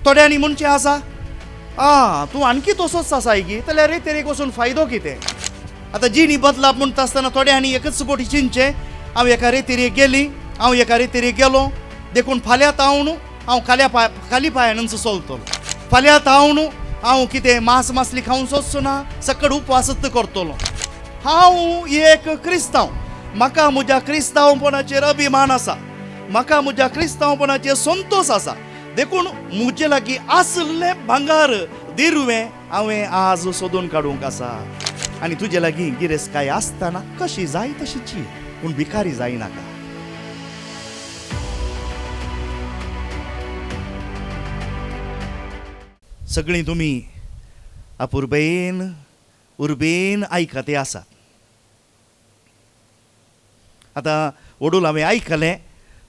थोड्यांनी म्हणचें आसा, आं तूं आणखी तसोच आसाय की, जाल्यार रेतेरेक वचून फायदो कितें? आतां जिणी बदलाप म्हणटा आसतना थोड्यांनी एकच बोटी चिंतचें, हांव एका रेतेरेक गेली, हांव एका रेतेरेक गेलो, देखून फाल्यां तावन हांव खाल्या पांय खाली पांयानच चलतलो, फाल्यां तावन हांव कितें मांस मासली खावंक सोदचो ना, सकट उपवासच करतलो. हांव एक क्रिस्तांव, म्हाका म्हज्या क्रिस्तांवपणाचेर अभिमान आसा, म्हाका म्हज्या क्रिस्तांवपणाचेर संतोश आसा, देखून म्हजे लागीं आशिल्लें भांगर दिरवें हांवें आज सोदून काडूंक आसा. आनी तुजे लागीं गिरेस्तकाय आसतना कशी जाय तशी जी, पूण भिकारी जायनाका. सगळीं तुमी अपुरबेन उर्बेन आयकते आसात. आतां वडूल हांवें आयकलें,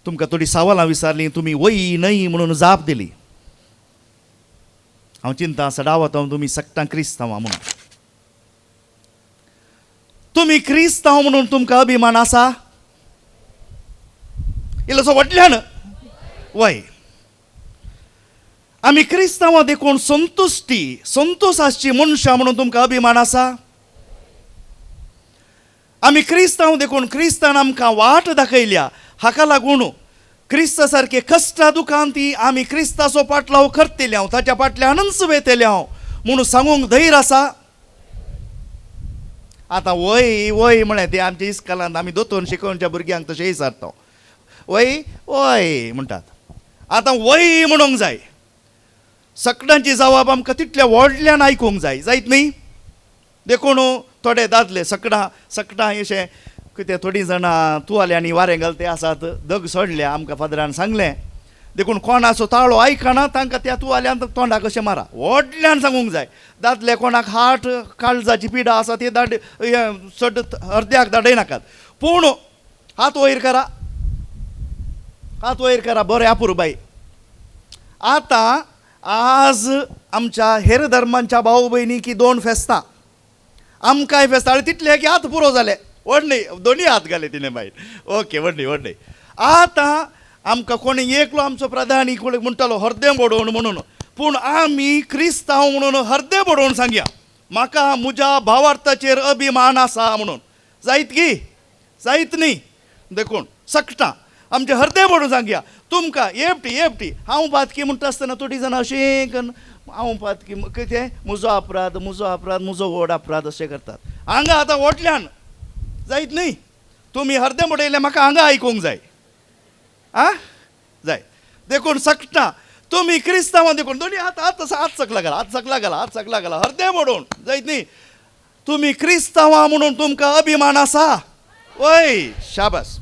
तुमकां थोडीं सवालां विचारलीं, तुमी वय न्हय म्हणून जाप दिली. हांव चिंता सडावत हांव तुमी सगटां क्रिस्तांवां म्हणून. तुमी क्रिस्तांव म्हणून तुमकां अभिमान आसा? इल्लोसो व्हडल्यान वय. आमी क्रिस्तांवां देखून संतुश्टी संतोश आसची मनशां म्हणून तुमकां अभिमान आसा? आमी क्रिस्तांव देखून क्रिस्तान आमकां वाट दाखयल्या, हाका लागून क्रिस्ता सारके कश्टा दुखान ती आमी क्रिस्ताचो पाटलाव करतले हांव, ताच्या फाटल्यानच वेतले हांव म्हणून सांगूंक धैर्य आसा? आतां वय वय म्हळें तें आमच्या इस्कलांत आमी दोतोर शिकोवच्या भुरग्यांक तशें विचारता, वय वय म्हणटात. आतां वय म्हणूंक जाय, सकडांची जवाब आमकां तितल्या व्हडल्यान आयकूंक जाय, जायत न्ही? देखून थोडे दादले सकडां सकडां अशें कितें थोडीं जाणां तुवाल्यांनी वारें घालते आसात, दग सोडल्या आमकां फादरान सांगलें, देखून कोणाचो ताळो आयकना तांकां त्या तुवाल्यान तोंडाक अशें मारा, व्हडल्यान सांगूंक जाय. दादले कोणाक हार्ट काळजाची पिडा आसा ते दाड चड अर्द्याक दाडयनाकात, पूण हात वयर करा, हात वयर करा, बरें अपुरबाय. आतां आज आमच्या हेर धर्मांच्या भाव भयणी की दोन फेस्तां, आमकांय फेस्तां, आनी तितले की हात पुरो जाले, व्हड न्ही, दोनूय हात घाले तिणें बायल, ओके व्हड न्ही, व्हड न्ही. आतां आमकां कोणी एकलो आमचो प्रधानी कोण म्हणटालो हरदें बडोवन म्हणून, पूण आमी क्रिस्तांव म्हणून हरदें बडोवन सांगया, म्हाका म्हज्या भावार्थाचेर अभिमान आसा म्हणून. जायत की? जायत न्ही? देखून सकटां आमचें हरदें बडोवन सांगया तुमकां एपटी एपटी. हांव पातकी म्हणटा आसतना थोडीं जाणां अशें कन्न हांव पातकी कितें म्हजो अपराध म्हजो अपराध म्हजो व्हड अपराध अशें करतात. हांगा आतां व्हडल्यान जायत न्ही? तुमी हरदें बडयलें म्हाका हांगा आयकूंक जाय, आं जाय. देखून सकटां तुमी क्रिस्तांवां देखून दोनी हात हात हात सकला घाला, हात सकला घाला, हात सकला घाला, हरदें बडोवन जायत न्ही? तुमी क्रिस्तांवां म्हणून तुमकां अभिमान आसा? वय शाबास.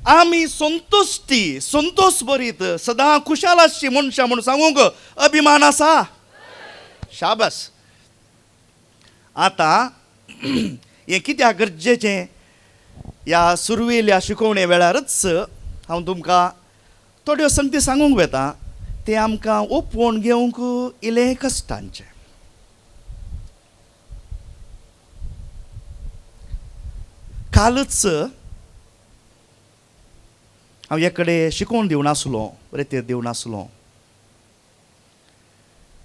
आमी संतुश्टी संतोश भरीत सदां खुशाल आसची मनशां म्हणून सांगूंक अभिमान आसा? शाबास. आतां हें कित्याक गरजेचें? ह्या सुरवेल्या शिकोवणे वेळारच हांव तुमकां थोड्यो संगती सांगूंक वेता, तें आमकां ओपोवन घेवंक इल्लें कश्टांचें. कालच हांव एक कडेन शिकोवन दिवन आसलो, रेतेर दिवन आसलो.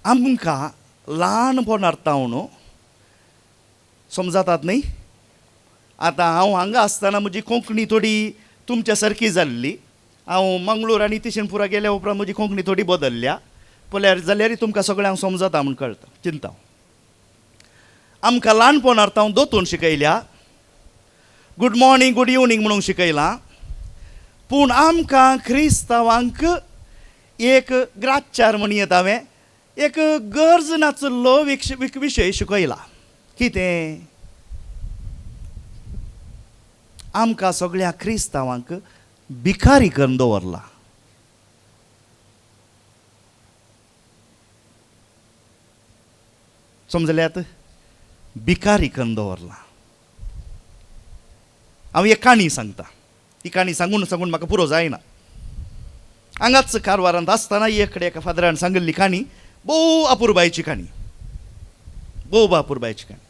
आमकां ल्हानपणार तावन समजातात न्ही? आतां हांव हांगा आसतना म्हजी कोंकणी थोडी तुमच्या सारकी जाल्ली. हांव मंगळूर आनी तिशणपुरा गेल्या उपरांत म्हजी कोंकणी थोडी बदल्ल्या, पळयार जाल्यार तुमकां सगळ्यांक समजता म्हूण कळटा चिंता. आमकां ल्हानपणार तावन दोतोन शिकयल्या, गुड मॉर्निंग गुड इवनींग म्हणूंक शिकयलां, पूण आमकां क्रिस्तांवांक एक ग्राचार म्हणयेत हांवें एक गरज नाशिल्लो विशय शिकयला. कितें? आमकां सगळ्या क्रिस्तांवांक भिकारी करून दवरला. समजल्यात? भिकारी करून दवरला. हांव एक काणी सांगता, ही काणी सांगून सांगून म्हाका पुरो जायना. हांगाच कारवारांत आसतना एक कडेन एका फादरान सांगिल्ली काणी, भोव अपुरबायेची काणी, भोव अपुरबायेची काणी,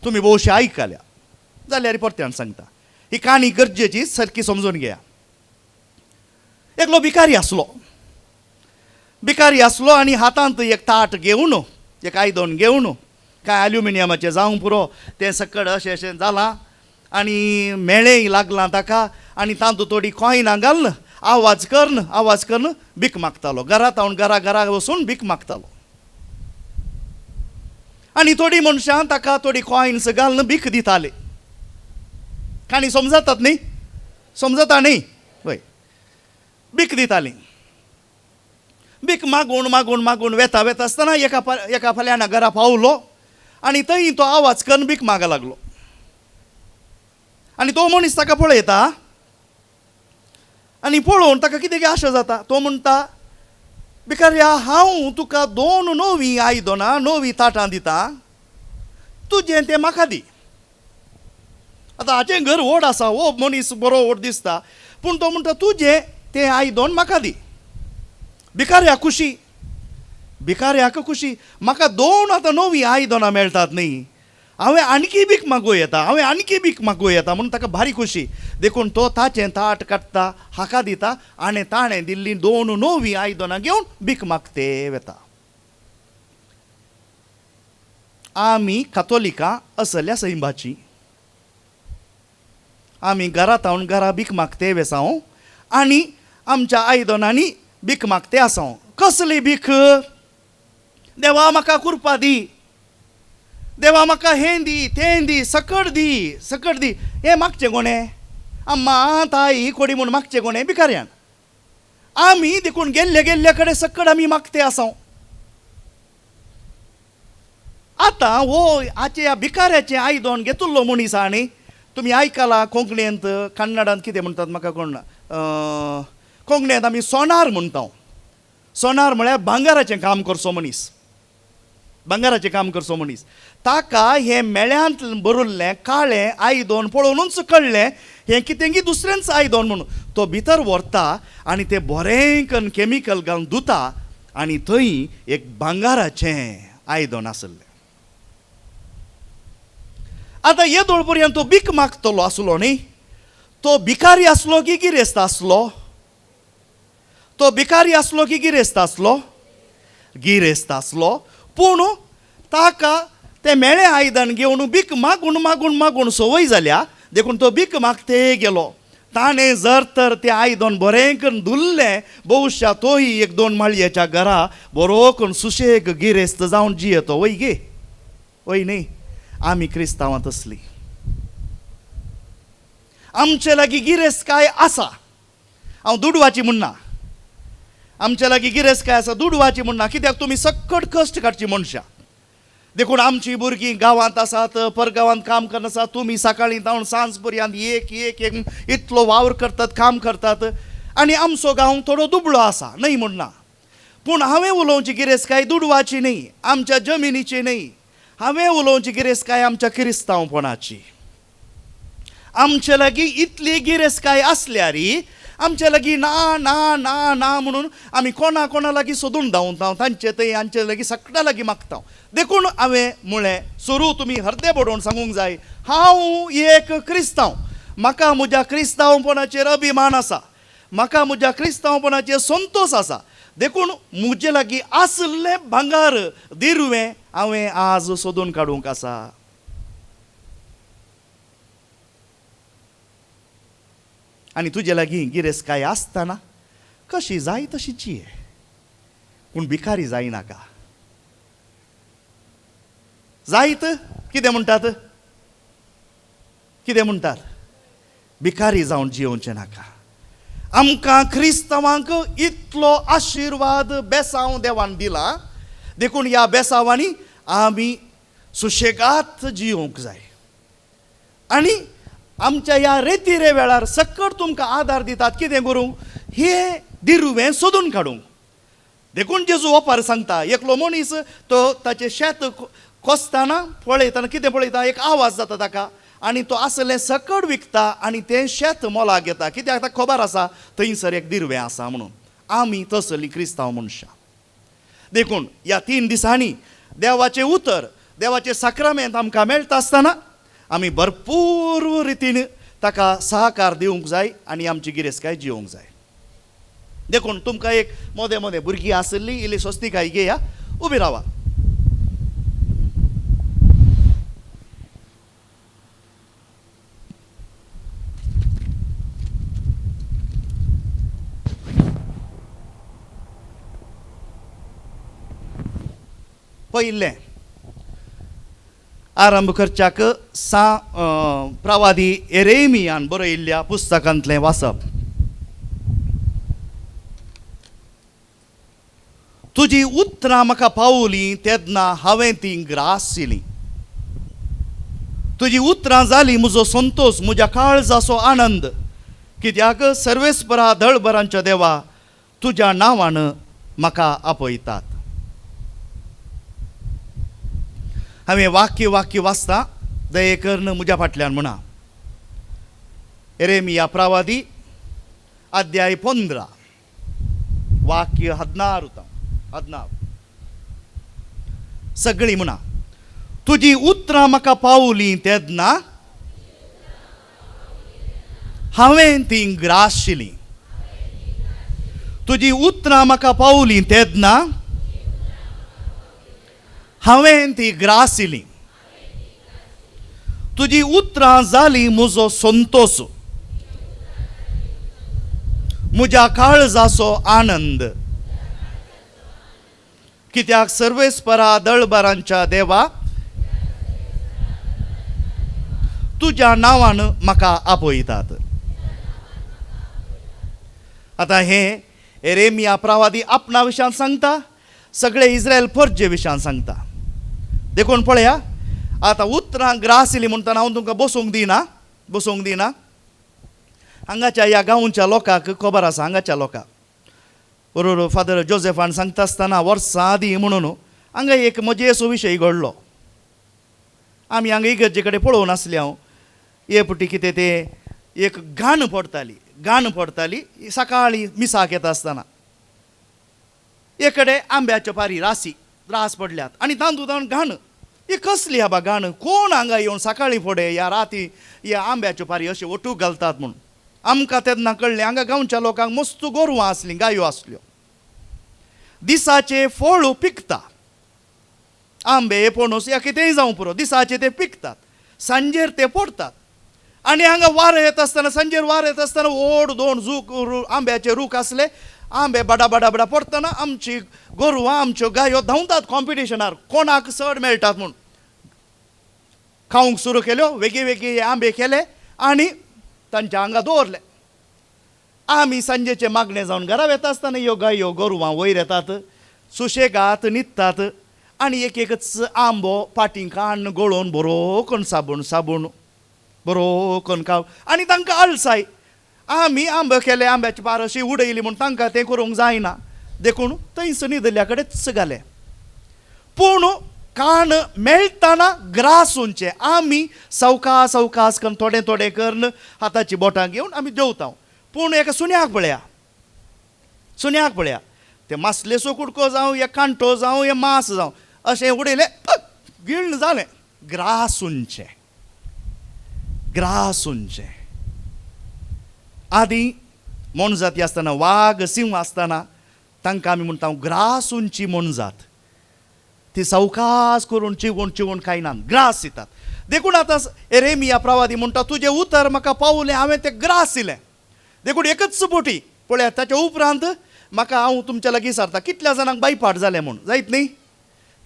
तुमी भोवशी आयकल्या जाल्यार परत्यान सांगता. ही काणी गरजेची, सारकी समजून घेया. एकलो भिकारी आसलो. भिकारी आसलो आनी हातांत एक ताट घेवन, एक आयदन घेवन, कांय एल्युमिनियमाचें जावं पुरो, तें सकड अशें अशें जालां आनी मेळेंय लागलां ताका आनी तातूंत थोडी कॉयनां घालून आवाज करून आवाज करून भीक मागतालो. घरा तावन घरा घरा वचून भीक मागतालो आनी थोडीं मनशां ताका थोडी कॉयन्स घालून भीक दिताले. काणी समजतात न्ही? समजता न्ही? वय, भीक दिताली. भीक मागून मागून मागून वेता वेता आसतना एका फाल्यां घरा पावलो आनी थंय तो आवाज करून भीक मागा लागलो आनी तो मनीस ताका पळयता आनी पळोवन ताका कितें आशा जाता. तो म्हणटा, भिकाऱ्या, हांव तुका दोन नवीं आयदनां, नवीं ताटां दिता, तुजें तें म्हाका दी. आतां हाचें घर व्हड आसा, हो मनीस बरो व्हड दिसता, पूण तो म्हणटा तुजें तें आयदन म्हाका दी. भिकाऱ्या खुशी, भिकाऱ्याक खुशी, म्हाका दोन आतां नवीं आयदनां मेळटात न्ही, हांवें आणकी भीक मागूं येता, हांवें आणकी भीक मागूं येता म्हणून ताका भारी खुशी. देखून तो ताचें ताट काडटा, हाका दिता आनी ताणें दिल्लीं दोन नवीं आयदनां घेवन भीक मागते वेता. आमी कातोलिकां असल्या सैंबाची, आमी घरा तावन घरा भीक मागते वेसांव आनी आमच्या आयदनांनी भीक मागते आसांव. कसली भीक? देवा म्हाका कुरपा दी, देवा म्हाका हें दी तें दी, सकट दी सकट दी. हें मागचें कोणें? अम्मा ताई कोडी म्हूण मागचें कोणें? भिकाऱ्यान. आमी देखून गेल्ले गेल्ले कडेन सकट आमी मागते आसांव. आतां हो हाचे ह्या भिकाऱ्याचें आयदन घेतिल्लो मनीस आनी तुमी आयकलां कोंकणींत कन्नडांत कितें म्हणटात म्हाका कोण ना, कोंकणींत आमी सोनार म्हणटा. सोनार म्हळ्यार भांगराचें काम करचो मनीस, भांगराचें काम करचो मनीस. ताका हें मेळ्यांत भरिल्लें काळें आयदन पळोवनूच कळ्ळें हें कितें की दुसरेंच आयदन म्हणून. तो भितर व्हरता आनी तें बरें करून केमिकल घालून धुता आनी थंय एक भांगराचें आयदन आसलें. आतां येदोळ पर्यंत तो भीक मागतलो आसलो न्ही, तो भिकारी आसलो की गिरेस्त आसलो? तो भिकारी आसलो की गिरेस्त आसलो? गिरेस्त आसलो. पूण ताका तें मेळें आयदन घेवन भीक मागून मागून मागून संवय जाल्या, देखून तो भीक मागते गेलो. ताणें जर तर तें आयदन बरें करून धुल्लें, बहुशा तोय एक दोन माळयेच्या घरा बरो करून सुशेग गिरेस्त जावन जियेतो. वय गे, वय न्ही? आमी क्रिस्तांवां तसलीं. आमचे लागीं गिरेस्त काय आसा, हांव दुडवाची म्हणना, आमचे लागीं गिरेस्त काय आसा दुडवाची म्हणना, कित्याक तुमी सक्कट कश्ट काडची मनशां. देखून आमची भुरगीं गांवांत आसात, परगांवांत काम करना आसात, तुमी सकाळीं जावन सांज पर्यंत एक एक एक इतलो वावर करतात, काम करतात आनी आमचो गांव थोडो दुबळो आसा, न्हय म्हणना. पूण हांवें उलोवची गिरेस्तकाय दुडवाची न्हय, आमच्या जमिनीची न्हय, हांवें उलोवची गिरेस्तकाय आमच्या किरिस्तांवपणाची. आमचे लागीं इतली गिरेस्तकाय आसल्यार आमचे लागीं ना ना ना ना म्हणून आमी कोणा कोणा लागीं सोदून धांवता, तांचे थंय आमचे लागीं सगळ्या लागीं मागता. देखून हांवें म्हळें सुरू तुमी हरदे बडोवन सांगूंक जाय, हांव एक क्रिस्तांव, म्हाका म्हज्या क्रिस्तांवपणाचेर अभिमान आसा, म्हाका म्हज्या क्रिस्तांवपणाचेर संतोश आसा. देखून म्हजे लागीं आशिल्लें भांगर दिरवें हांवें आज सोदून काडूंक आसा. आनी तुजे लागीं गिरेस्तकाय आसतना कशी जाय तशी जिये, पूण भिकारी जायनाका. जायत कितें म्हणटात? कितें म्हणटात? भिकारी जावन जियोवचें नाका. आमकां क्रिस्तांवांक इतलो आशिर्वाद बेसांव देवान दिला, देखून ह्या बेसांवांनी आमी सुशेगात जियोवंक जाय. आनी आमच्या ह्या रेतिरे वेळार सकट तुमकां आदार दितात कितें करूंक? हे दिरुवें सोदून काडूंक. देखून जेजू ओपार सांगता, एकलो मनीस तो ताचें शेत कोसतना पळयतना कितें पळयता, एक आवाज जाता ताका आनी तो आसलें सकट विकता आनी तें शेत मोलाक घेता, कित्याक ताका खबर आसा थंयसर एक दिरवें आसा म्हणून. आमी तसलीं क्रिस्तांव मनशां. देखून ह्या 3 दिसांनी देवाचें उतर, देवाचें साक्रामेंत आमकां मेळटा आसतना आमी भरपूर रितीन ताका सहकार दिवंक जाय आनी आमची गिरेस्तकाय जियोवंक जाय. देखून तुमकां एक मोदें मोदें भुरगीं आशिल्ली इल्ली स्वस्तिकाय घेया, उबी रावा. पयलें आरंभ करच्याक सा प्रवादी एरेमियान बरयिल्ल्या पुस्तकांतलें वाचप. तुजी उतरां म्हाका पावलीं तेन्ना हांवें तीं ग्रासिलीं. तुजी उतरां जालीं म्हजो संतोश, म्हज्या काळजाचो आनंद. कित्याक सर्वेस्परा दळबरांच्या देवा तुज्या नांवान म्हाका आपयतात. हांवें वाक्य वाक्य वाचता, दये करून म्हज्या फाटल्यान म्हणा. एरेमिया प्रवादी अध्याय 15 वाक्य 16 16 सगळीं म्हणा. तुजी उतरां म्हाका पावलीं तेन्ना हांवें तीं ग्राशिलीं. तुजी उतरां म्हाका पावलीं तेन्ना हांवें ती ग्रासिली. तुजी उतरां जालीं म्हजो संतोश, म्हज्या काळजाचो आनंद. कित्याक सर्वेस्परा दळबरांच्या देवा तुज्या नांवान म्हाका आपयतात. आतां हें एरेमिया प्रवादी आपणा विशयान सांगता, सगळे इस्रायल परजे विशयान सांगता. देखून पळया आतां उतरां ग्रासिली म्हणटना हांव तुमकां बसूंक दिना, बसूंक दिना. हांगाच्या ह्या गांवच्या लोकांक खबर आसा, हांगाच्या लोकांक बरोबर फादर जोसेफान सांगता आसतना वर्सां आदीं म्हणून हांगा एक मजेचो विशय घडलो. आमी हांगा इगर्जे कडेन पळोवन आसले. हांव हे पुटी कितें तें एक गाणं पडटाली, गाणं पडटाली सकाळीं मिसाक येता आसतना. एक कडेन आंब्याच्यो पारी रासी रास पडल्यात आनी तातूंत गाणं. ही कसली आबा गाणं, कोण हांगा येवन सकाळीं फुडें ह्या राती ह्या आंब्याच्यो पारी अशें ओटूक घालतात म्हूण. आमकां तेन्ना कळ्ळें हांगा गांवच्या लोकांक मस्त गोरवां आसलीं, गायो आसल्यो. दिसाचे फळ पिकता, आंबे पणस या कितेंय जावं पुरो, दिसाचे ते पिकतात, सांजेर ते पडतात. आनी हांगा वारें येता आसतना, सांजेर वारें येता आसतना व्हड दोन जूक आंब्याचे रूख आसले. आंबे बडा बडा बडा पडटना आमची गोरवां आमच्यो गायो धांवतात कॉम्पिटिशनार कोणाक चड मेळटात म्हूण. खावंक सुरू केल्यो, वेगळे वेगळे आंबे केले आनी तांच्या आंगा दवरले. आमी सांजेचे मागणे जावन घरा वेता आसतना ह्यो गायो गोरवां वयर येतात, सुशेगात न्हिदतात आनी एक एकच आंबो पाटीं काण्ण गळोवन बरो करून साबण साबण बरो करून खाव आनी तांकां आळसाय. आमी आंबे केले, आंब्याची पार अशी उडयली म्हूण तांकां तें करूंक जायना, देखून थंयच न्हिदल्या कडेच घालें. पूण कान मेळटना ग्रास उंचे आमी सवकास सवकास करून थोडें थोडें करून हाताची बोटां घेवन आमी जेवता. पूण एका सुण्याक पळया, सुण्याक पळया, ते मासलेचो कुडको जावं या कांटो जावं या मास जावं अशें उडयलें, गिळ्ळ जालें. ग्रास उंचें, ग्रास उंचें. आदीं मोनजाती आसतना वाग सिंह आसतना तांकां आमी म्हणटा ग्रास उंची मोनजात, ती सवकास करून चिवून चिवून खायनात, ग्रास दितात. देखून आतां एरेमिया प्रवादी म्हणटा तुजें उतर म्हाका पावलें, हांवें तें ग्रास दिलें. देखून एकच बोटी पळयात. ताच्या उपरांत म्हाका हांव तुमच्या लागीं सारता कितल्या जाणांक बायपाट जालें म्हूण, जायत न्ही?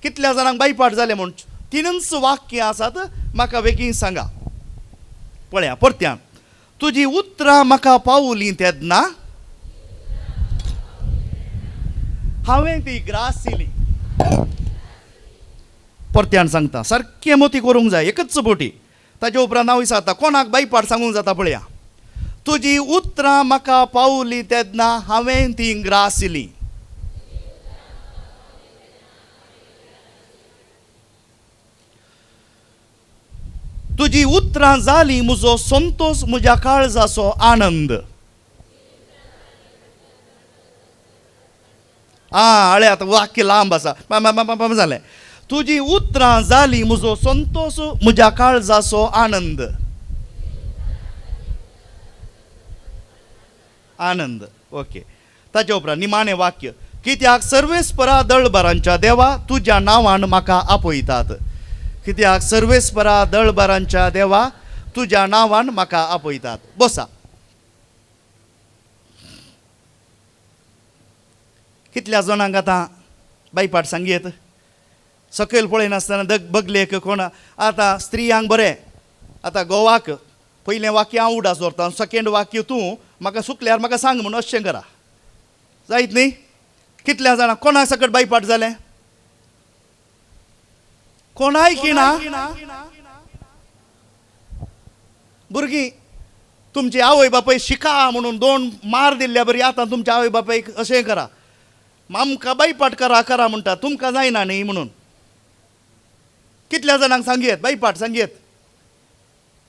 कितल्या जाणांक बायपाट जालें म्हूण तिनूच वाक्यां आसात, म्हाका बेगीन सांगा. पळया परत्यान, तुजी उतरां म्हाका पावलीं तेन्ना हांवें ती ग्रास दिली. परत्यान सांगता, सारकें मोती करूंक जाय, एकच बोटी. ताच्या उपरांत हांव विचारता कोणाक बायपाट सांगूंक जाता पळया. तुजी उतरां म्हाका पावलीं तेन्ना हांवें ती ग्रासिली. तुजी उतरां जालीं म्हजो संतोश, म्हज्या काळजाचो आनंद. आं हळे आतां वाक्य लांब आसा, जालें. तुजी उतरां जालीं म्हजो संतोश, म्हज्या काळजाचो आनंद. आनंद, ओके. ताच्या उपरांत निमाणें वाक्य, कित्याक सर्वेस्परा दळबरांच्या देवा तुज्या नांवान म्हाका आपयतात. कित्याक सर्वेस्परा दळबरांच्या देवा तुज्या नांवान म्हाका आपयतात. बसा. कितल्या जाणांक आतां बायपाट सांगयत सकयल पळयनासतना दग बगलेक कोण आतां स्त्रियांक बरें. आतां गोवाक पयलें वाक्य हांव उडास दवरता, सेकेंड वाक्य तूं म्हाका सुकल्यार म्हाका सांग म्हणून अशें करा जायत न्ही. कितल्या जाणां कोणाक सकट बायपाट जालें? कोणाय किणा भुरगीं तुमची आवय बापाय शिका म्हणून दोन मार दिल्ल्या बरी आतां तुमच्या आवय बापायक अशें करा, आमकां बायपाट करा करा म्हणटा, तुमकां जायना न्ही म्हणून. कितल्या जाणांक सांगयत बायपाट सांगयत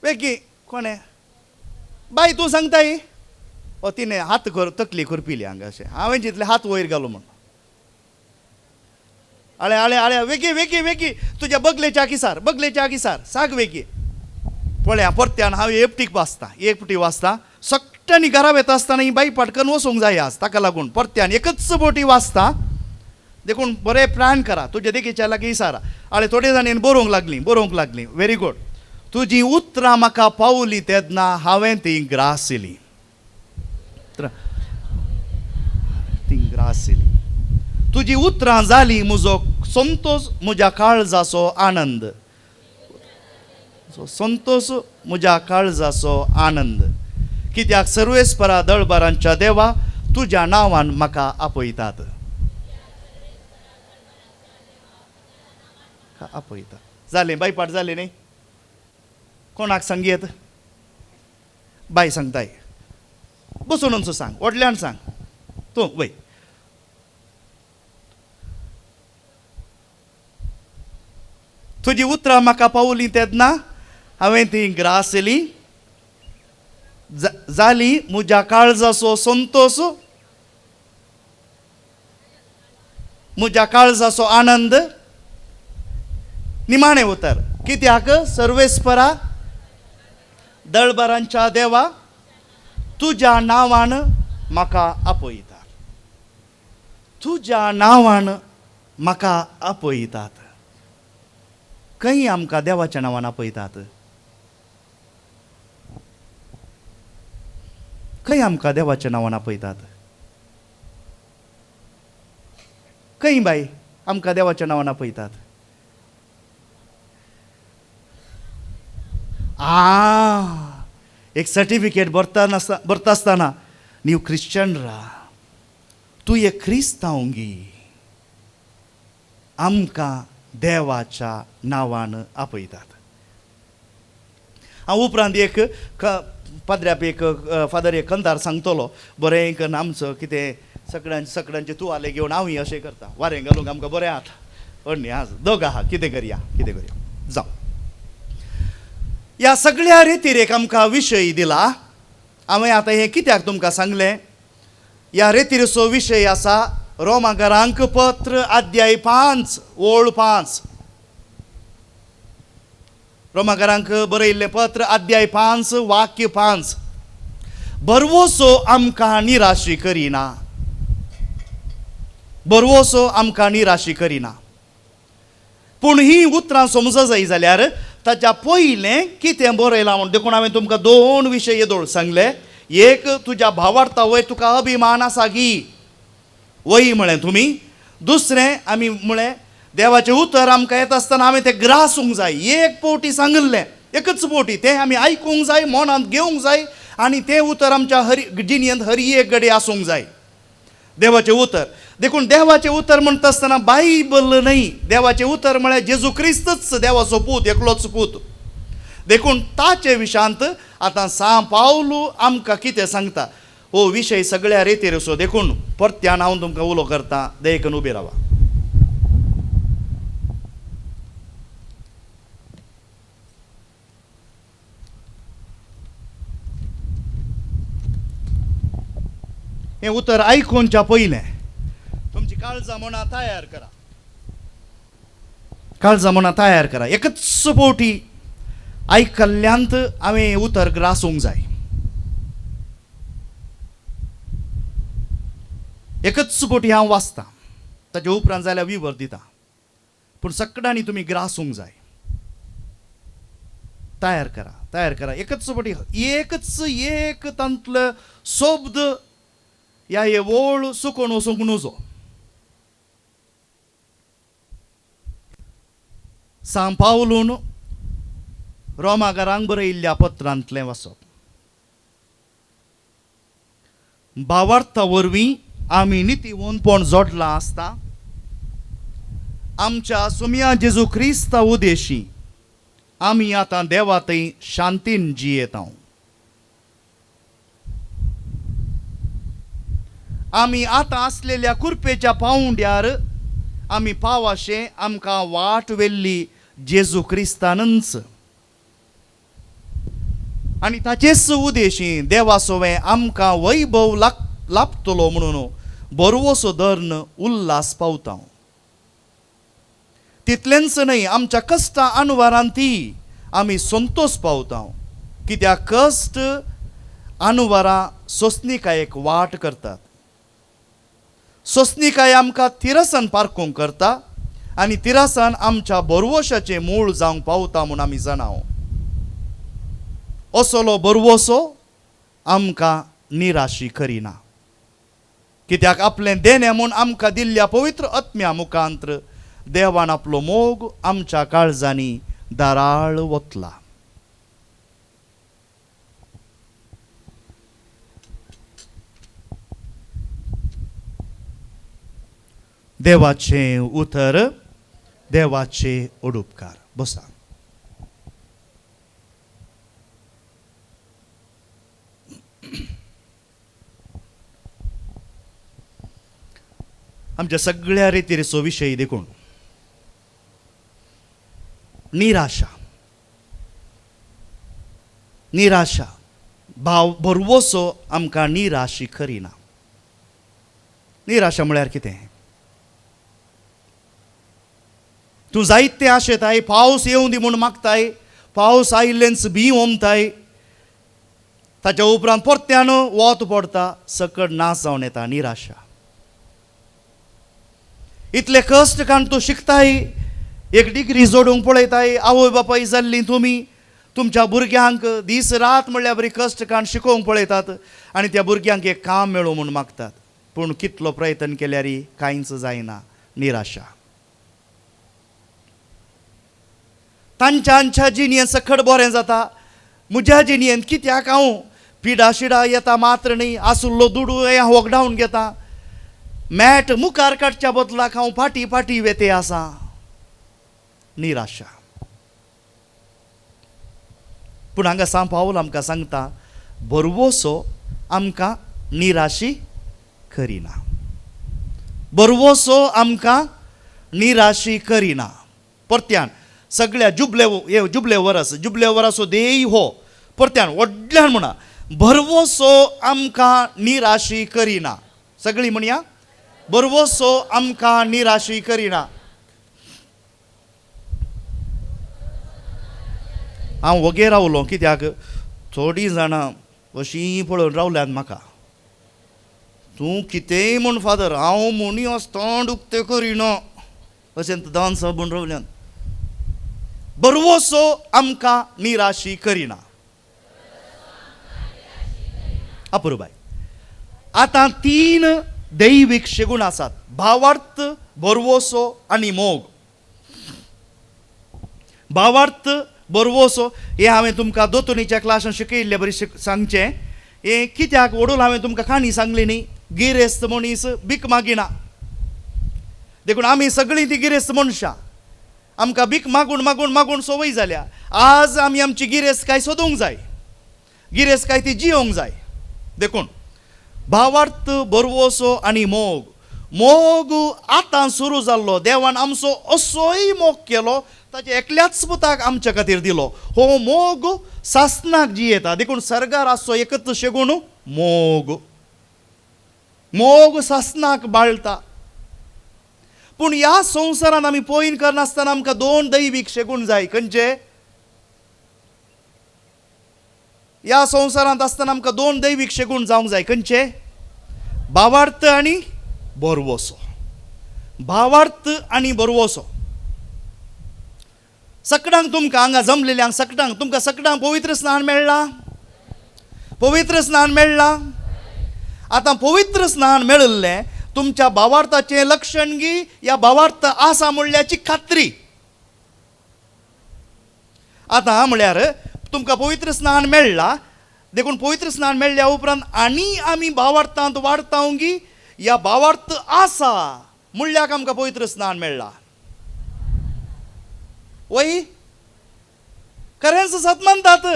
वेगी कोणें बाय तूं सांगताय? ओ तिणें हात तकली खुरपिली हांगा अशें, हांवें जितले हात वयर घालो म्हूण. आळे आळे आळे वेगी वेगी वेगी तुज्या बगलेच्या आगिसार बगलेच्या आगिसार साग वेगी. पळया परत्यान हांव एकटीक वाचता, एकटी वाचता सगळ्यांनी घरा वेता आसतना ही बाई पाटकन वचूंक जाय आज, ताका लागून परत्यान एकच बोटी वाचता. देखून बरें प्लॅन करा, तुज्या देखीच्या लागीं इसारा. आळे थोडे जाणांनी बरोवंक लागलीं, बरोवंक लागलीं, व्हेरी गूड. तुजी उतरां म्हाका पावली तेन्ना हांवें ती ग्रासिली, ती ग्रासिली. तुजी उतरां जाली म्हजो संतोश, म्हज्या काळजाचो आनंद, संतोश म्हज्या काळजाचो आनंद. कित्याक सर्वेस्परा दळबरांच्या देवा तुज्या नांवान म्हाका आपयतात, आपयतात. जालें बायपाट जालें न्ही? कोणाक सांगयत? बाय सांगताय, बसून सांग, व्हडल्यान सांग तूं वय. तुजी उतरां म्हाका पावली तेन्ना हांवें ती ग्रासली, जाली म्हज्या काळजाचो संतोश, म्हज्या काळजाचो आनंद. निमाणें उतर, कित्याक सर्वेस्परा दळबरांच्या देवा तुज्या नांवान म्हाका आपयतात, तुज्या नांवान म्हाका आपयतात. खंय आमकां देवाच्या नांवान आपयतात? खंय आमकां देवाच्या नांवान आपयतात? खंय बाय आमकां देवाच्या नांवान आपयतात? आ एक सर्टिफिकेट भरता भरता आसतना न्यू क्रिश्चन रा, तूं एक क्रिस्तांव गी, आमकां देवाच्या नांवान आपयतात. हांव उपरांत एक पाद्र्याप एक फादर एक कंदार सांगतलो बरें करून आमचो कितें सगळ्यांचे सगळ्यांचे तुवाले घेवन हांवूय अशें करता, वारें घालूंक आमकां बरें आतां अण्णी आज दोग आहा, कितें करया कितें करया. जावं ह्या सगळ्या रेतिरेक आमकां विशय दिला. हांवें आतां हें कित्याक तुमकां सांगलें? ह्या रेतिरेचो विशय आसा रोमाकारांक पत्र अध्याय 5 ओळ 5. रोमाकारांक बरयल्लें पत्र अध्याय 5 वाक्य 5. बरवसो आमकां निराशी करिना, बरवसो आमकां निराशी करिना. पूण ही उतरां समज जाय जाल्यार ताच्या पयलें कितें बरयलां म्हूण. देखून हांवें तुमकां दोन विशय येदोळ सांगले. एक, तुज्या भावार्था वयर तुका अभिमान आसा गी वय म्हळें तुमी. दुसरें आमी म्हळें देवाचें उतर आमकां येता आसतना हांवें तें ग्रासूंक जाय. एक पवटी सांगिल्लें, एकच पवटी तें आमी आयकूंक जाय, मनांत घेवंक जाय आनी तें उतर आमच्या हरी जिणेंत हर एक गडे आसूंक जाय देवाचें उतर. देखून देवाचें उतर म्हणटा आसतना बायबल न्हय, देवाचें उतर म्हळ्यार जेजू क्रिस्तच देवाचो पूत, एकलोच पूत. देखून ताचे विशांत आतां सां पावलू आमकां कितें सांगता हो विशय सगळ्या रेतीर असो. देखून परत्यान हांव तुमकां उलो करता, देखून उबी रावा. हें उतर आयकुच्या पयलें तुमची काळजां मनां तयार करा, काळजां मनां तयार करा. एकच फावटी आयकल्ल्यांत हांवें उतर ग्रासूंक जाय. एकच बोटी हांव वाचतां, ताचे उपरांत जाल्यार विवर दिता, पूण सगळ्यांनी तुमी ग्रासूंक जाय. तयार करा, तयार करा. एकच बोटी, एकच एक तांतलो शब्द ह्या हे वळ सुकोवन वचूंक नुजो. सांव पावलून रोमागारांक बरयिल्ल्या पत्रांतलें वाचप. भावार्था वरवीं आमी नितीवंतपण जोडलां आसता, आमच्या सुमया जेजू क्रिस्ता उदेशी आमी आतां देवा थंय शांतीन जियेता. आमी आतां आसलेल्या कुरपेच्या पावंड्यार आमी पावाशें आमकां वाट व्हेल्ली जेजू क्रिस्तानच, आनी ताचेच उदेशी देवा सोवें आमकां वैभव लाभतलो म्हणून बरवसो धरून उल्हास पावता. तितलेंच न्हय, आमच्या कश्टां अनुवारान ती आमी संतोश पावता, कित्याक कश्ट अनुवारां सोंसणीकायेक वाट करतात, सोंसणीकाय आमकां तिरसान पारखूंक करता आनी तिरसान आमच्या बरवशाचें मूळ जावंक पावता म्हूण आमी जाणाव. असलो बरवसो आमकां निराशी करिना, कित्याक आपलें देणें म्हूण आमकां दिल्ल्या पवित्र आत्म्या मुखांत्र देवान आपलो मोग आमच्या काळजांनी दाराळ वतला. देवाचें उतर, देवाचे ओडुपकार. बसा. आमच्या सगळ्या रितीचो विशय देखून निराशा, निराशा, भाव भरवसो आमकां निराशी करिना. निराशा म्हळ्यार कितें? तूं जायते आशेताय, पावस येवं दी म्हूण मागताय, पावस आयिल्लेंच बी ओमताय, ताच्या उपरांत परत्यान वत पडटा, सकट नाश जावन येता. निराशा. इतले कश्ट काडून तूं शिकताय, एक डिग्री जोडूंक पळयताय, आवय बापाय जाल्लीं तुमी तुमच्या भुरग्यांक दीस रात म्हणल्यार बरी कश्ट काडून शिकोवंक पळयतात आनी त्या भुरग्यांक एक काम मेळूं म्हूण मागतात, पूण कितलो प्रयत्न केल्यार कांयच जायना. निराशा. तांच्या आमच्या जिणेंत सकट बरें जाता, म्हज्या जिणेंत कित्याक हांव पिडा शिडा येता मात्र न्ही, आसुल्लो दुडू हांव वगडावन घेता, मॅट मुखार काडच्या बदलाक हांव फाटीं फाटीं वेते आसा. निराशा. पूण हांगा सांव पावल आमकां सांगता, बरवसो आमकां निराशी करिना, बरवसो आमकां निराशी करिना. परत्यान सगळ्या जुबले जुबले वरस, जुबले वरसो देय हो परत्यान व्हडल्यान म्हणा, भरवसो आमकां निराशी करिना. सगळीं म्हणया, भरवसो आमकां निराशी करिना. हांव वोगे रावलो कित्याक थोडीं जाणां अशीं पळोवन रावल्यात म्हाका, तूं कितेंय म्हूण फादर, हांव म्हणी तोंड उक्तें करिना, अशें दान साहब म्हूण रावल्यात. बरवसो आमकां निराशी करिना. अपुरबाय. आतां तीन दैवीक शेगूण आसात, भावार्थ, बरवसो आनी मोग. भावार्थ, बरवसो हें हांवें तुमकां दोतोनीच्या क्लासान शिकयिल्ले बरी सांगचें. हें कित्याक वडूल हांवें तुमकां काणी सांगली न्ही, गिरेस्त मनीस भीक मागिना, देखून आमी सगळीं ती गिरेस्त मनशां, आमकां भीक मागून मागून मागून संवय जाल्या. आज आमी आमची गिरेस्त काय सोदूंक जाय, गिरेस्त काय ती जियोंक जाय. देखून भावार्थ, बरवसो आनी मोग. मोग आतां सुरू जाल्लो, देवान आमचो असोय मोग केलो, ताचे एकल्याच पुताक आमच्या खातीर दिलो. हो मोग सासनाक जियेता, देखून सर्गार आसचो एकच शेगूण मोग. मोग सासनाक बाळटा. पूण ह्या संवसारांत आमी पळोवन करनासतना आमकां दोन दैवीक शेगूण जाय. खंयचे? ह्या संवसारांत आसतना आमकां दोन दैवीक शेगूण जावंक जाय. खंयचे? भावार्थ आनी भरवसो. भावार्थ आनी भरवसो. सकडांक तुमकां हांगा जमलेल्यांक सकडांक तुमकां सकडांक पवित्र स्नान मेळ्ळां? पवित्र स्नान मेळ्ळां? आतां पवित्र स्नान मेळिल्लें तुमच्या भावार्थाचें लक्षण गी ह्या भावार्थ आसा म्हणल्याची खात्री. आतां म्हळ्यार तुमकां पवित्र स्नान मेळ्ळां देखून पवित्र स्नान मेळ्ळ्या उपरांत आनी आमी भावार्थांत वाडता गी ह्या भावार्थ आसा म्हणल्याक आमकां पवित्र स्नान मेळ्ळां. वय खरेंच सत मानतात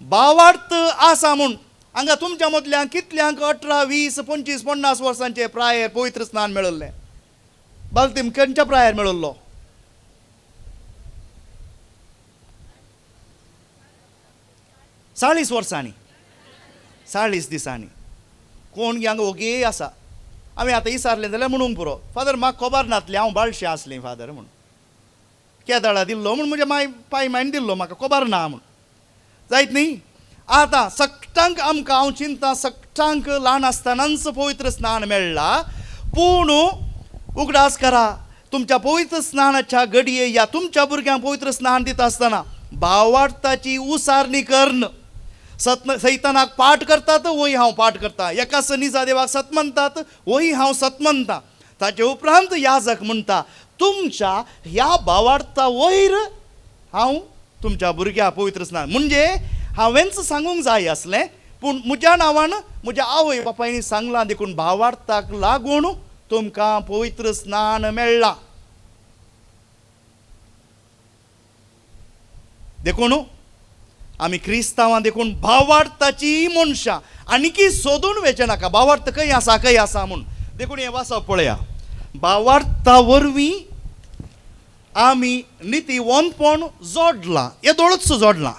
भावार्थ आसा म्हूण. हांगा तुमच्या मदल्यान कितल्यांक 18, 20, 25, 50 वर्सांचे प्रायेर पवित्र स्नान मेळिल्लें? बालतीम खंयच्या प्रायेर मेळिल्लो? 40 वर्सांनी, 40 दिसांनी. कोण हांगा ओगे आसा? हांवें आतां विचारलें जाल्यार म्हणूंक पुरो, फादर म्हाका खबर नासलें, हांव बाळशें आसलें फादर म्हूण, केदाळा दिल्लो म्हूण म्हज्या माय पाय मायन दिल्लो, म्हाका खबर ना म्हूण. जायत न्ही? आतां सगटांक आमकां हांव चिंता सगटांक ल्हान आसतनाच पवित्र स्नान मेळ्ळां. पूण उगडास करा तुमच्या पवित्र स्नानाच्या घडये ह्या तुमच्या भुरग्यांक पवित्र स्नान दिता आसतना भावार्थाची उसारणी कर्ण सत सैतानाक पाठ करतात वय हांव पाठ करता, एका सनीजा देवाक सत म्हणटात वय हांव सत म्हणटा. ताचे उपरांत याजक म्हणटा तुमच्या ह्या भावार्था वयर हांव तुमच्या भुरग्या पवित्र स्नान. म्हणजे हांवेंच सांगूंक जाय आसलें पूण म्हज्या नांवान म्हज्या आवय बापायनी सांगलां देखून भावार्थाक लागून तुमकां पवित्र स्नान मेळ्ळां. देखून आमी क्रिस्तांवां देखून भावार्थाची मनशां आनीकी सोदून वेचें नाका भावार्थ खंय आसा खंय आसा म्हूण. देखून हें वाचप पळया, भावार्था वरवीं आमी नितीवंतपण जोडलां, येदोळच जोडलां.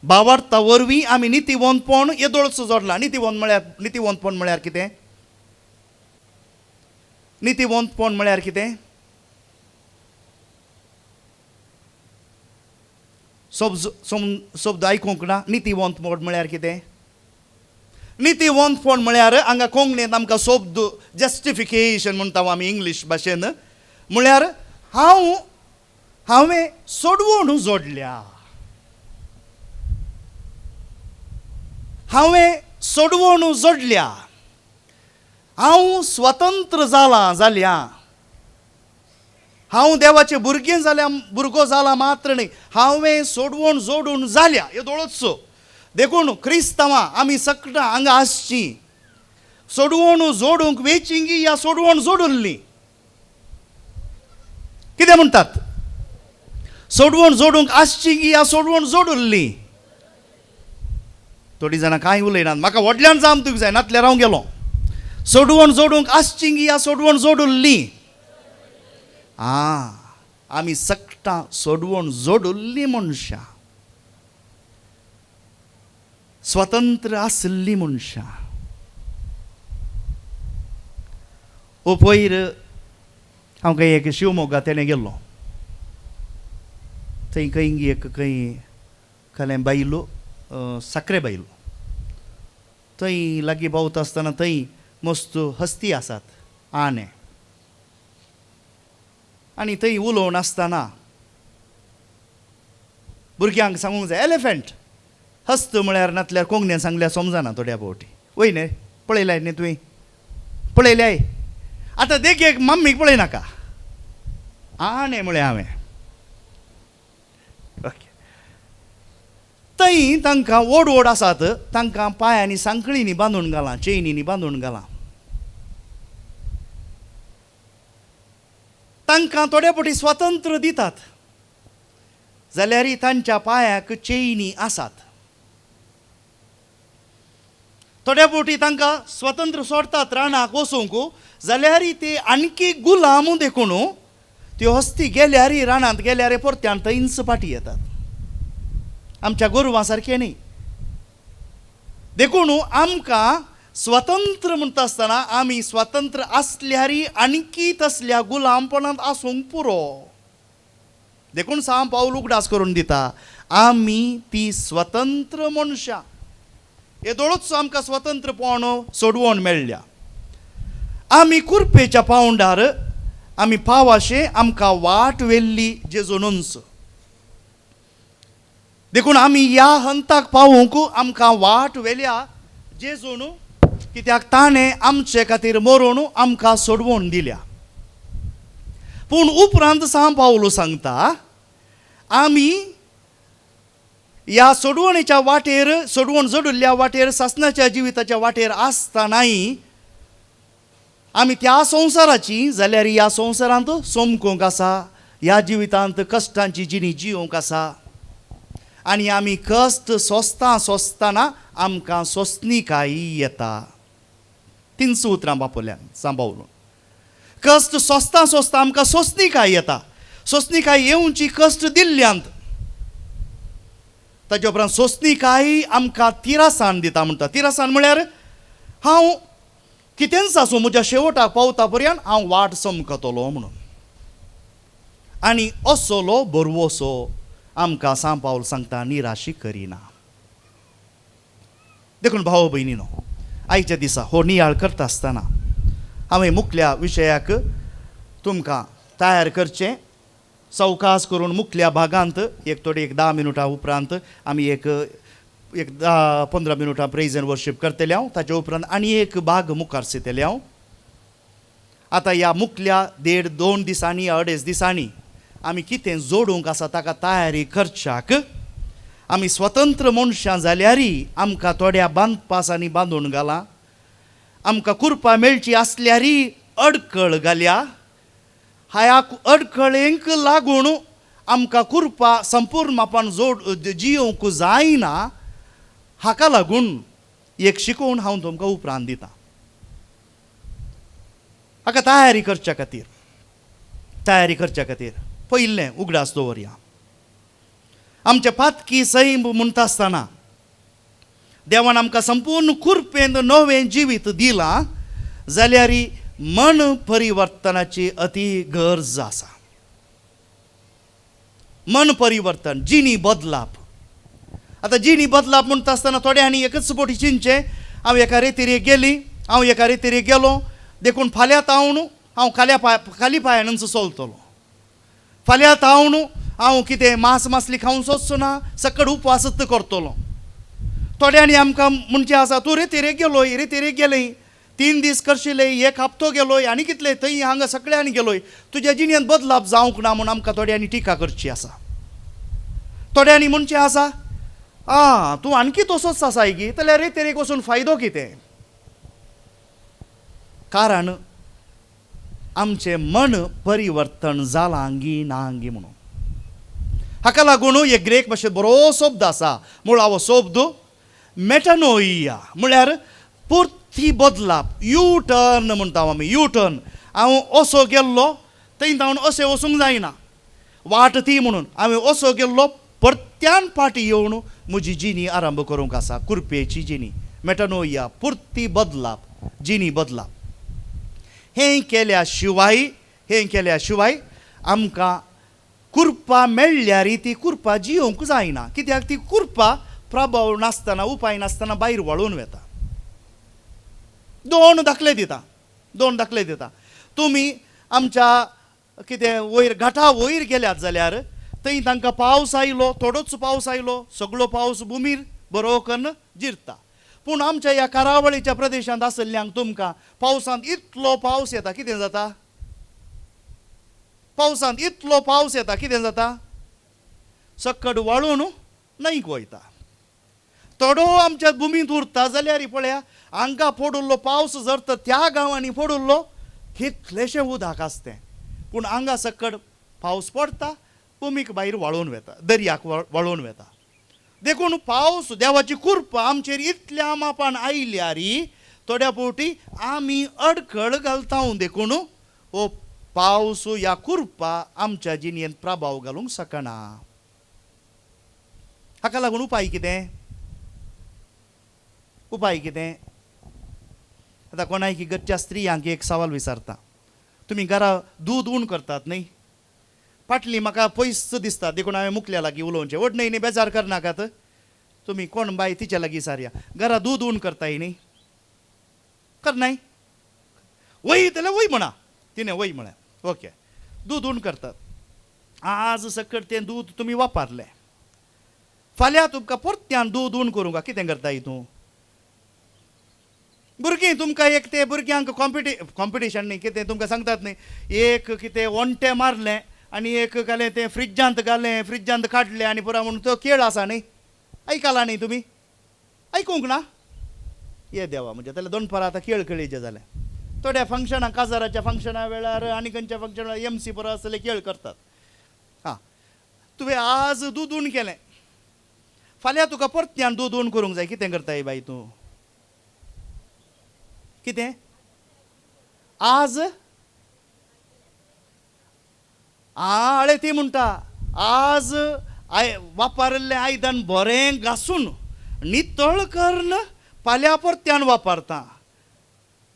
भावार्था वरवीं आमी नितीवंतपण येदोळच जोडलां. नितीवंत म्हळ्यार, नितीवंतपण म्हळ्यार कितें? नितीवंतपण म्हळ्यार कितें? शब्द आयकूंक ना? नितीवंतपण म्हळ्यार कितें? नितीवंतपण म्हळ्यार हांगा कोंकणींत आमकां शब्द जस्टिफिकेशन म्हणटा आमी इंग्लीश भाशेन, म्हळ्यार हांव हांवें सोडवण जोडल्या, हांवें सोडवण जोडल्या, हांव स्वतंत्र जालां जाल्या, हांव देवाचें भुरगें जाल्या, भुरगो जाला मात्र न्ही, हांवें सोडवण जोडून जाल्या. येदोळच देखून क्रिस्तांवां आमी सगळां हांगा आसचीं सोडवण जोडूंक वेचिंगी या सोडवण जोडुल्ली. कितें म्हणटात? सोडवण जोडूंक आसची या सोडवण जोडुल्ली? थोडीं जाणां कांय उलयनात, म्हाका व्हडल्यान जाम तुका जाय नातल्यार हांव गेलो. सोडवण जोडूंक आसची या सोडवण जोडुल्ली? आं, आमी सगटां सोडवण जोडुल्ली मनशां, स्वतंत्र आशिल्लीं मनशां. ओ पयर हांव खंय एक शिवमोगा तेणें गेल्लो, थंय खंय एक खंय खलें बायलो, साखरे बायलो, थंय लागीं पावता आसतना थंय मस्त हस्ती आसात आने, आनी थंय उलोवन आसतना भुरग्यांक सांगूंक जाय एलिफंट हस्त म्हळ्यार नातल्यार कोंकण्यान सांगल्यार समजना थोड्या फावटी. वय न्ही पळयलाय न्ही तुवें? पळयल्याय? आतां देख एक मम्मीक पळयनाका, आणे म्हळें हांवें. ओके, थंय तांकां व्हड व्हड आसात, तांकां पांयांनी सांखळींनी बांदून घालां, चेनींनी बांदून घालां. तांकां थोडे फावटी स्वातंत्र्य दितात जाल्यार तांच्या पांयाक चेनी आसात. थोड्या फावटी तांकां स्वतंत्र सोडटात रानाक वचूंक जाल्यार ते आणकी गुलाम देखून त्यो हस्ती गेल्यार रानांत गेल्यार परत्यान थंयच फाटी येतात. आमच्या गोरवां सारकें न्ही. देखून आमकां स्वतंत्र म्हणटा आसतना आमी स्वतंत्र आसल्यार आणकी तसल्या गुलामपणांत आसूंक पुरो. देखून सांव पावल उगडास करून दिता आमी ती स्वतंत्र मनशां. येदोळूच आमकां स्वतंत्रपण सोडवण मेळ्ळ्या. आमी कुरपेच्या पावंडार आमी पावाशे आमकां वाट व्हेल्ली जेजूनच. देखून आमी ह्या हंताक पावूंक आमकां वाट व्हेल्या जेजून, कित्याक ताणें आमचे खातीर मरून आमकां सोडवून दिल्या. पूण उपरांत सांव पावलो सांगता आमी ह्या सोडवणेच्या वाटेर, सोडवण जोडिल्ल्या वाटेर, सासणाच्या जिविताच्या वाटेर आसतनाय आमी त्या संवसाराची जाल्यार ह्या संवसारांत सोमकूंक आसा, ह्या जिवितांत कश्टांची जिणी जियोंक आसा. आनी आमी कश्ट सोंसता सोंसतना आमकां सोंसणीकाय येता. तीनच उतरां बापोल्यान सांबावलो. कश्ट सोंसता सोंसता आमकां सोंसणीकाय येता. सोंसणीकाय येवची कश्ट दिल्ल्यांत. ताच्या उपरांत सोंसणीकाय आमकां तिरासान दिता म्हणटा. तिरासान म्हळ्यार हांव कितेंच आसूं म्हज्या शेवटाक पावता पर्यंत हांव वाट समकतलो म्हणून. आनी असलो बरवसो आमकां सांव पावल सांगता निराशी करिना. देखून भाव भयणीनो, आयच्या दिसा हो नियाळ करता आसतना हांवें मुखल्या विशयाक तुमकां तयार करचें सवकास करून मुखल्या भागांत एक थोडी एक 10 मिनुटां उपरांत आमी एक एक 10-15 मिनुटां प्रेज एंड वर्शीप करतले हांव. ताचे उपरांत आनी एक भाग मुखार येतले हांव. आतां ह्या मुखल्या 1.5-2 दिसांनी 2.5 दिसांनी आमी कितें जोडूंक आसा ताका तयारी करच्याक आमी स्वतंत्र मनशां जाल्यारय आमकां थोड्या बांदपासांनी बांदून घालां, आमकां कुरपा मेळची आसल्यारय अडकळ घाल्या. ह्या अडकळेंक लागून आमकां कुरपा संपूर्ण मापान जोड जियोवंक जायना. हाका लागून एक शिकोवन हांव तुमकां उपरांत दितां. हाका तयारी करच्या खातीर, तयारी करच्या खातीर पयलें उगडास दवरया. आमचे पातकी सैम म्हणटा आसतना देवान आमकां संपूर्ण कुरपेंत नवें जिवीत दिलां जाल्यार मन परिवर्तनाची अती गरज आसा. मन परिवर्तन, जिणी बदलाप. आतां जिणी बदलाप म्हणटा आसतना थोड्यांनी एकच बोटी चिंतचें, हांव एका रेतीर गेली, हांव एका रेतीर गेलो, देखून फाल्यां तावन हांव खाली पांयानच चलतलो, फाल्यां तावन हांव कितें मांस मासली खावंक सोदचो ना, सकट उपवासच करतलो. थोड्यांनी आमकां म्हणचें आसा, तूं रेतीर गेलोय, रेतीर गेलें, 3 दीस करशिले, एक हप्तो गेलोय, आनी कितले थंय हांगा सगळ्यांनी गेलोय, तुज्या जिणेंत बदलाप जावंक ना म्हूण आमकां थोड्यांनी टिका करची आसा. थोड्यांनी म्हणचें आसा, आं तूं आणकी तसोच आसाय गी, जाल्यार रेतीरेक वचून फायदो कितें? कारण आमचें मन परिवर्तन जालां गी ना गी म्हणून. हाका लागून एक ग्रेक भाशेंत बरो शब्द आसा, मुळावो शब्द मेटानोइया, म्हळ्यार पुर्ती बदलाप, यू टर्न म्हणटा आमी. यू टर्न, हांव असो गेल्लो थंय धांवन अशें वचूंक जायना, वाट ती म्हणून हांवें असो गेल्लो परत्यान फाटी येवन म्हजी जिणी आरंभ करूंक आसा, कुरपेची जिणी. मेटानोइया, पुर्ती बदलाप, जिणी बदलाप. हें केल्या शिवाय, हें केल्या शिवाय आमकां कुरपा मेळ्ळ्यार ती कुरपा जियोवंक जायना, कित्याक ती कुरपा प्रभाव नासतना, उपाय नासतना भायर वळून वता. 2 दाखले दिता, 2 दाखले दिता. तुमी आमच्या कितें वयर घाटा वयर गेल्यात जाल्यार थंय तांकां पावस आयलो, थोडोच पावस आयलो, सगळो पावस भुमीर बरो करून जिरता. पूण आमच्या ह्या करावळीच्या प्रदेशांत आशिल्ल्यांक तुमकां पावसांत इतलो पावस येता, कितें जाता? पावसांत इतलो पावस येता, कितें जाता? सकट वाळून न्हंयक वयता. थोडो आमच्या भुमींत उरता जाल्यार पळया हांगा पडिल्लो पावस जर तर त्या गांवांनी पडिल्लो कितलेशें उदक आसतें, पूण हांगा सकट पावस पडटा, भुमीक भायर वाळून वता, दर्याक वाळून वता. देखून पावस देवाची कृपा आमचेर इतल्या मापान आयल्यार थोड्या फावटी आमी अडखळ घालता. देखून हो पावस ह्या कृपा आमच्या जिणेंत प्रभाव घालूंक शकना. हाका लागून उपाय कितें? उपाय कितें? आतां कोणायकी घरच्या स्त्रियांक एक सवाल विचारता, तुमी घरा दूद उण करतात न्ही? पाटली म्हाका पयस दिसता देखून हांवें मुखल्या लागीं उलोवचें, व्हड न्हय न्ही बेजार करनाकात, तुमी कोण बाय तिच्या लागीं सारया. घरा दूद उण करताय न्ही? करनाय? वय जाल्यार वय म्हणा. तिणें वय म्हळें. ओके, दूद उण करतात. आज सकट तें दूद तुमी वापरलें, फाल्यां तुमकां परत्यान दूद उण करूंक कितें करताय तूं? भुरगीं तुमकां एक ते भुरग्यांक कॉम्पिटिशन न्ही कितें तुमकां सांगतात न्ही, एक कितें ओंटे मारलें आनी एक घालें तें फ्रिज्जांत घालें, फ्रिज्जांत काडलें आनी पुरो म्हणून तो खेळ आसा न्ही. आयकला न्ही तुमी? आयकूंक ना? ये देवा म्हणजे जाल्यार दोनपारां आतां खेळ खेळीचे जालें. थोड्या फंक्शनां, काजाराच्या फंक्शना वेळार आनी खंयच्या फंक्शना एम सी पुरो असले खेळ करतात. आं, तुवें आज दूद उण केलें, फाल्यां तुका परत्यान दूद उण करूंक जाय. कितें करताय बाई तूं? कितें आज आळे ती म्हणटा, आज वापरिल्लें आयदन बरें घासून नितळ करून फाल्यां परत्यान वापरता.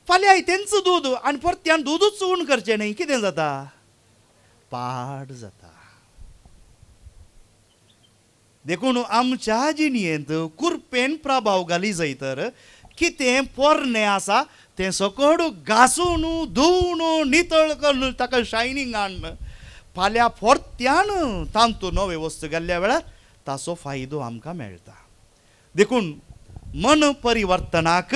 फाल्यां तेंच दूद आनी परत्यान दुदूच उण करचें न्ही. कितें जाता? पाड जाता. देखून आमच्या जिणेंत कुरपेन प्रभाव घाली जाय तर कितें पोरणें आसा तें सकड घासून धुवन नितळ करून ताका शायनींग हाडून फाल्यां परत्यान तांतू नवे वस्तू घाल्ल्या वेळार ताचो फायदो आमकां मेळटा. देखून मन परिवर्तनाक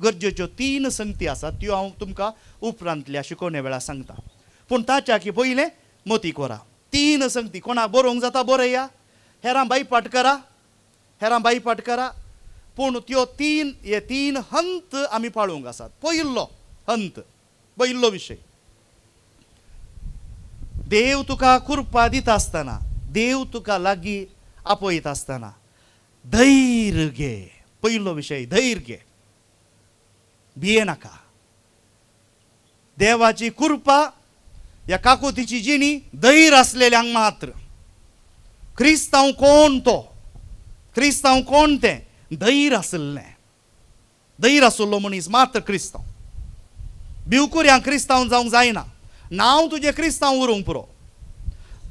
गरजेच्यो तीन संगती आसात, त्यो हांव तुमकां उपरांतल्या शिकोवणे वेळार सांगता. पूण ताच्या की पयलें मोती कोरा. तीन संगती कोणाक बरोवंक जाता बरया, हेरां बायपाट करा, हेरां बायपाट करा, पूण त्यो तीन हे तीन हंत आमी पाळूंक आसात. पयलो हंत, पयलो विशय, देव तुका कृपा दिता आसतना, देव तुका लागीं आपयता आसतना धैर्य घे. पयलो विशय धैर्य घे, भिये नाका. देवाची कृपा ह्या काकुतीची जिणी धैर्य आसलेल्यांक मात्र. क्रिस्तांव कोण तो, क्रिस्तांव कोण तें धैर्य आशिल्लें, धैर्य आशिल्लो मनीस मात्र क्रिस्तांव. भिवकुऱ्यांक क्रिस्तांव जावंक जायना. नांव तुजें क्रिस्तांव उरूंक पुरो,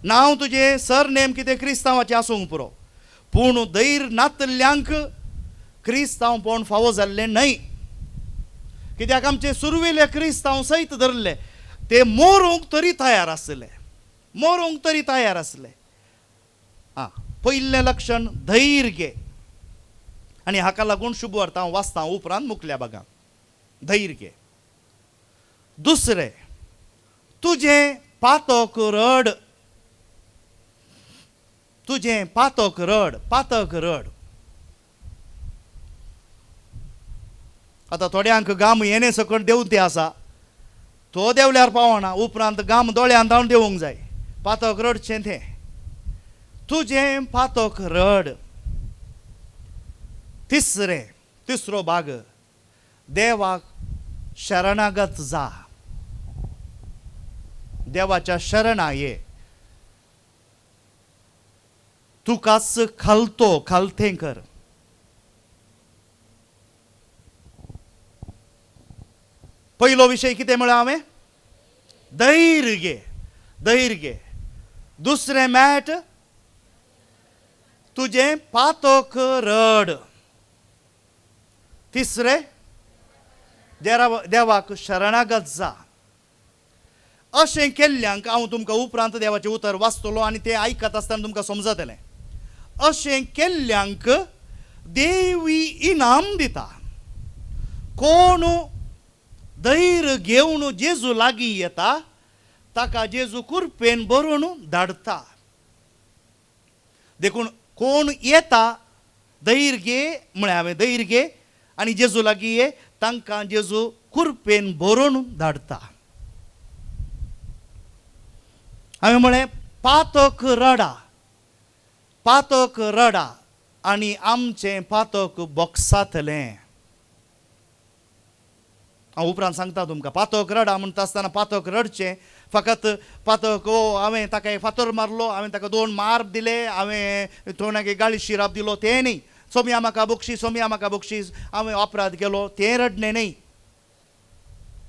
नांव तुजें सर नेम कितें क्रिस्तांवाचें आसूंक पुरो, पूण धैर्य नातल्ल्यांक क्रिस्तांवपण फावो जाल्लें न्हय. कित्याक आमचे सुरवेले क्रिस्तांव सयत धरले ते मोरूंक तरी तयार आसले, मोरूंक तरी तयार आसले. आं, पयलें लक्षण धैर्य घे. आनी हाका लागून शुभ वार्ता हांव वाचता उपरांत मुखल्या भागांत. धैर्य घे. दुसरें, तुजें पातक रड, तुजें पातक रड, पातक रड. आतां थोड्यांक गाम येणे सकट देंवते आसा, तो देंवल्यार पावना, उपरांत गाम दोळ्यान धांवन देंवूंक जाय. पातक रडचें तें, तुजें पातक रड. तिसरें, तिसरो भाग, देवाक शरणागत जा, देवाच्या शरणा ये. तुकाच खालतो खालतें कर. पयलो विशय कितें म्हळ्यार हांवें? धैर्य घे, धैर्य घे. दुसरें मॅट, तुजें पातक रड. तिसरें, देवाक शरणागत जा. अशें केल्ल्यांक हांव तुमकां उपरांत देवाचें उतर वाचतलो आनी तें आयकत आसतना तुमकां समजतलें. अशें केल्ल्यांक देवी इनाम दिता. कोण धैर्य घेवन जेजू लागीं येता ताका जेजू कुरपेन भरून धाडटा. देखून कोण येता धैर्य घे म्हळ्यार हांवें धैर्य घे आनी जेजू लागीं ये, तांकां जेजू कुरपेन भरून धाडटा. हांवें म्हळें पातक रडा, पातक रडा आनी आमचें पातक बोगसातलें. हांव उपरांत सांगता तुमकां. पातक रडा म्हणटा आसतना पातक रडचें फकत पातक, ओ हांवें ताका एक फातर मारलो, हांवें ताका दोन मार दिले, हांवें तोंडाक एक गाळी शिराप दिलो, तें न्ही. सोमया म्हाका बक्षीस, सोमया म्हाका बक्षीस, हांवें अपराध केलो, तें रडणें न्ही.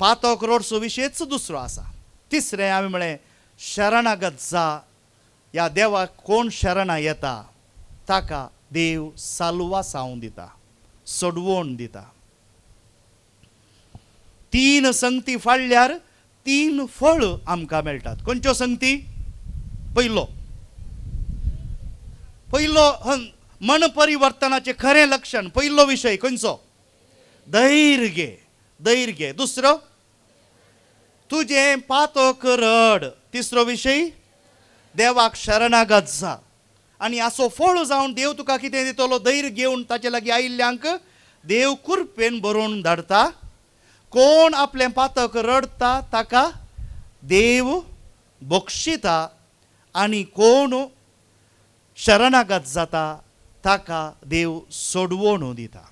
पातक रडचो विशयच दुसरो आसा. तिसरें हांवें म्हळें शरणागत जा. ह्या देवाक कोण शरणा येता ताका देव साल्वासांव दिता, सोडवण दिता. तीन संगती फाडल्यार तीन फळ आमकां मेळटात. खंयच्यो संगती? पयलो पयलो मन परिवर्तनाचें खरें लक्षण, पयलो विशय खंयचो? धैर्य. धैर्य. दुसरो, तुजें पातक रड. तिसरो विशय, देवाक शरणागत जा. आनी असो फळ जावन देव तुका कितें दितलो? धैर्य घेवन ताचे लागीं आयिल्ल्यांक देव कुरपेन बरोवन धाडटा. कोण आपलें पातक रडटा ताका देव बक्षिता आनी कोण शरणागत जाता ताका देव सोडवण दिता.